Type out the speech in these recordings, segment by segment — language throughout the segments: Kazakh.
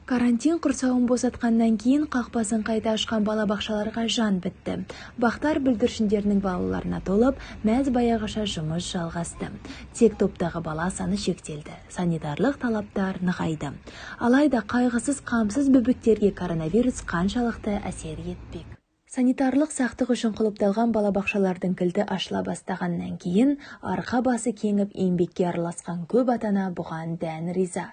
Карантин құрсауын босатқаннан кейін қақпасын қайта ашқан балабақшаларға жан бітті. Бақтар бүлдіршіндерінің балаларына толып, мәз баяғыша жұмыс жалғасты. Тек топтағы бала саны шектелді. Санитарлық талаптар нығайды. Алайда қайғысыз қамсыз бөбектерге коронавирус қаншалықты әсер етпек? Санитарлық сақтық үшін құлыпталған балабақшалардың кілті ашыла бастағаннан кейін арқа басы кеңіп, еңбекке араласқан көп ата-ана бұған дән риза.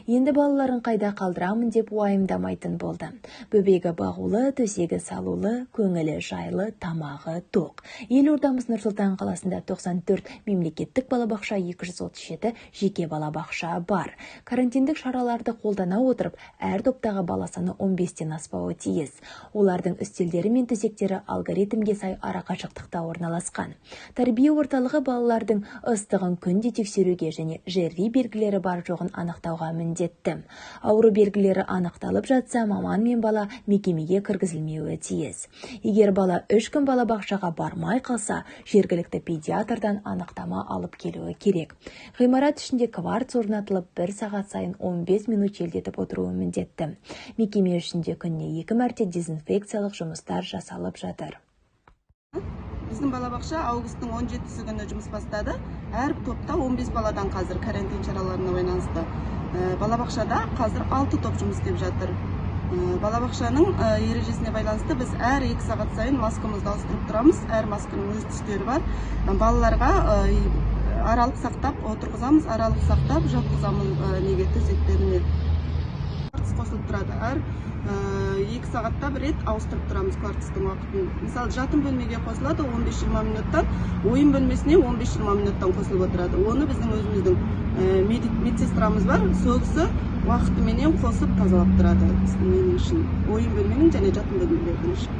Енді балаларын қайда қалдырамын деп уайымдамайтын болды. Бөбегі бағулы, төсегі салулы, көңілі жайлы, тамағы тоқ. Елордамыз Нұр-Сұлтан қаласында 94 мемлекеттік балабақша, 237 жеке балабақша бар. Карантиндік шараларды қолдана отырып, әр топтағы бала саны 15-тен аспауы тиіс. Олардың үстелдері мен төсектері алгоритмге сай арақашықтықта орналасқан. Тәрбие орталығы балалардың ыстығын күнде тексеруге және ЖРВИ белгілері бар жоғын анықтауға міндетті. Ауру белгілері анықталып жатса, маман мен бала мекемеге кіргізілмеуі тиіс. Егер бала 3 күн балабақшаға бармай қалса, жергілікті педиатрдан анықтама алып келуі керек. Ғимарат ішінде кварц орнатылып, 1 сағат сайын 15 минут желдетіп отыруы міндетті. Мекеме ішінде күніне 2 мәрте дезинфекциялық жұмыстар жасалып жатыр. Біздің балабақша августтың 17 күні жұмыс бастады. Әр топта 15 баладан қазір карантин шараларына байланысты. Балабақшада қазір 6 топ жұмыс істеп жатыр. Балабақшаның ережесіне байланысты біз әр 2 сағат сайын маскамызды ауыстырып тұрамыз. Әр масканың өз түстері бар. Балаларға аралық сақтап отырғызамыз, аралық сақтап жатқызамыз, неге төсектеріне. Кварц қосылып тұрады. Әр 2 сағатта бір рет ауыстырып тұрамыз кварцтың уақытын. Мысалы, жатын бөлмеге қосылады 15-20 минуттан, ойын бөлмесіне 15-20 минуттан қосылып отырады. Оны біздің өзіміздің медсестрамыз бар, сол кісі уақытыменен қосып тазалап тұрады ненің ішін, ойын бөлменің және жатын бөлмелердің ішін.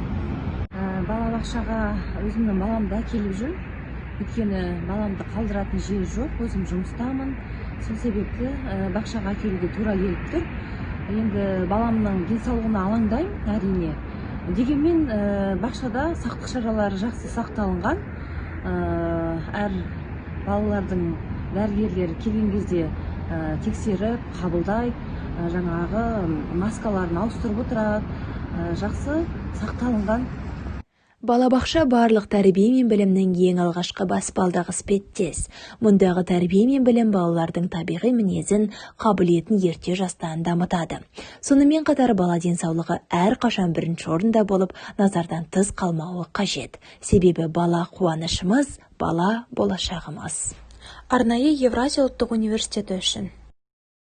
Балабақшаға өзімнің баламды әкеліп жүрмін. Өйткені баламды қалдыратын жер жоқ, өзім жұмыстамын. Сол себепті бақшаға әкелуге тура келіп тұр. Енді баламның денсаулығына алаңдаймын әрине. Дегенмен бақшада сақтық шаралары жақсы сақталынған. Әр балалардың дәрігерлері келген кезде тексеріп, қабылдайды, жаңағы маскаларын ауыстырып отырады. Жақсы сақталынған. Балабақша барлық тәрбие мен білімнің ең алғашқы баспалдағы іспеттес. Мұндағы тәрбие мен білім балалардың табиғи мінезін, қабілетін ерте жастан дамытады. Сонымен қатар бала денсаулығы әрқашан бірінші орында болып, назардан тыс қалмауы қажет. Себебі бала қуанышымыз, бала болашағымыз. Арнайы Евразия ұлттық университеті үшін.